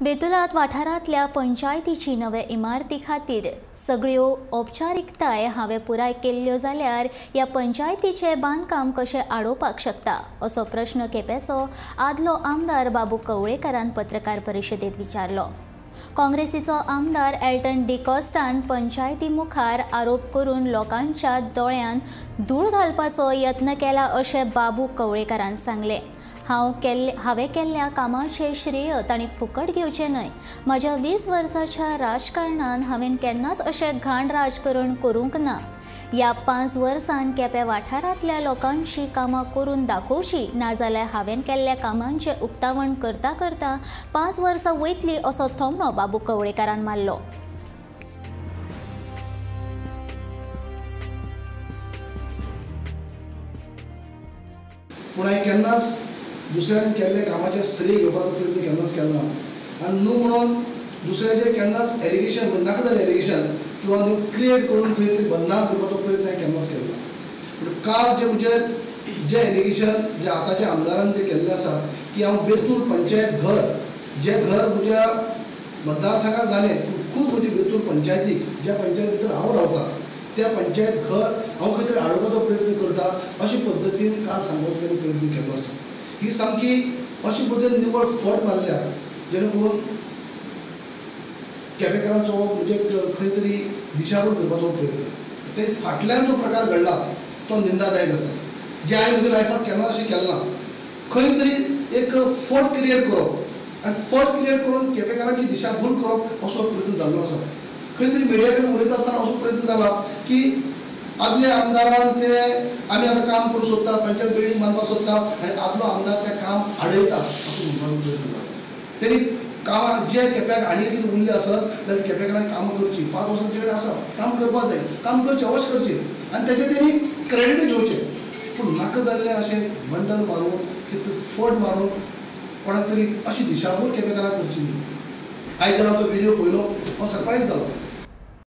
बेतुलात वाठारांतल्या पंचायतीची नवे इमारती खातीर सगळ्यो औपचारिकताय हांवें पुराय केल्ल्यो जाल्यार ह्या पंचायतीचें बांदकाम कशें आडोवपाक शकता असो प्रश्न केपेंचो आदलो आमदार बाबू कवळेकारान पत्रकार परिशदेंत विचारलो। काँग्रेसीचो आमदार एल्टन डिकॉस्टान पंचायती मुखार आरोप करून लोकांच्या दोळ्यांत धूळ घालपाचो यत्न केला अशें बाबू कवळेकारान सांगलें। हांवें केल्ल्या कामाचें श्रेय तांणी फुकट घेवचें न्हय। म्हज्या 20 वर्सांच्या राजकारणान हांवें केन्नाच अशें घाण राजकारण करूंक ना। ह्या 5 वर्सांत केपें वाठारांतल्या लोकांची कामां करून दाखोवची नाजाल्यार हांवें केल्ल्या कामांचें उक्तावण करता करता 5 वर्सां वयतली असो थोमणो बाबू कवळेकारान मारलो। पूण हांवें केन्नाच दुसऱ्यान केल्ल्या कामाचें श्रेय घेवपाचो प्रयत्न केन्नाच केलो ना आनी न्हू म्हणून दुसऱ्याचेर केन्नाच एलिगेशन नाका जालें एलिगेशन किंवा न्हू क्रिएट करून खंय तरी बदनाम करपाचो प्रयत्न हांवें केन्नाच केलो ना। पूण काल जे म्हणजे जे एलिगेशन जे आतांच्या आमदारान जे केल्लें आसा की हांव बेतूल पंचायत घर जें घर म्हज्या मतदारसंघात जालें खूब म्हजी बेतूल पंचायतीक ज्या पंचायत भितर हांव रावता त्या पंचायत घर हांव खंय तरी हाडपाचो प्रयत्न करता अशे पद्दतीन काल सांगपाचो तांणी प्रयत्न केल्लो आसा। ही सामकी अशी पद्दतीन निवळ फट मारल्या जेणे करून केपेकारांचो म्हणजे खंय तरी दिशाभूल करपाचो प्रयत्न ते फाटल्यान जो प्रकार घडला तो निंदादायक आसा। जे हांवें म्हज्या लायफाक केन्ना अशें केलें ना। खंय तरी एक फट क्रिएट करप आनी फट क्रिएट करून केपेकारांची दिशाभूल करप असो प्रयत्न जाल्लो आसा। खंय तरी मिडिया कडेन उलयता आसतना असो प्रयत्न जाला की आदले आमदारान ते आमी आतां काम करूंक सोदता पंचायत बिल्डींग बांदपाक सोदता आनी आदलो आमदार तें काम आडयता असो म्हणपाचो प्रयत्न जाला। तेणी कामां जे केप्याक आनी कितें उरलें आसत जाल्यार केपेकारांनी कामां करचीं 5 वर्सां जे कडेन आसा काम करपाक जाय काम करचें अवश्य करचें आनी तेजें तेणी क्रेडिटूय घेवचें। पूण नाका जाल्लें अशें बंडल मारून कितें फट मारून कोणाक तरी अशी दिशाभूल केपेकारांक करची न्ही। आयज जेन्ना तो व्हिडियो पळयलो हांव सरप्रायज जालो।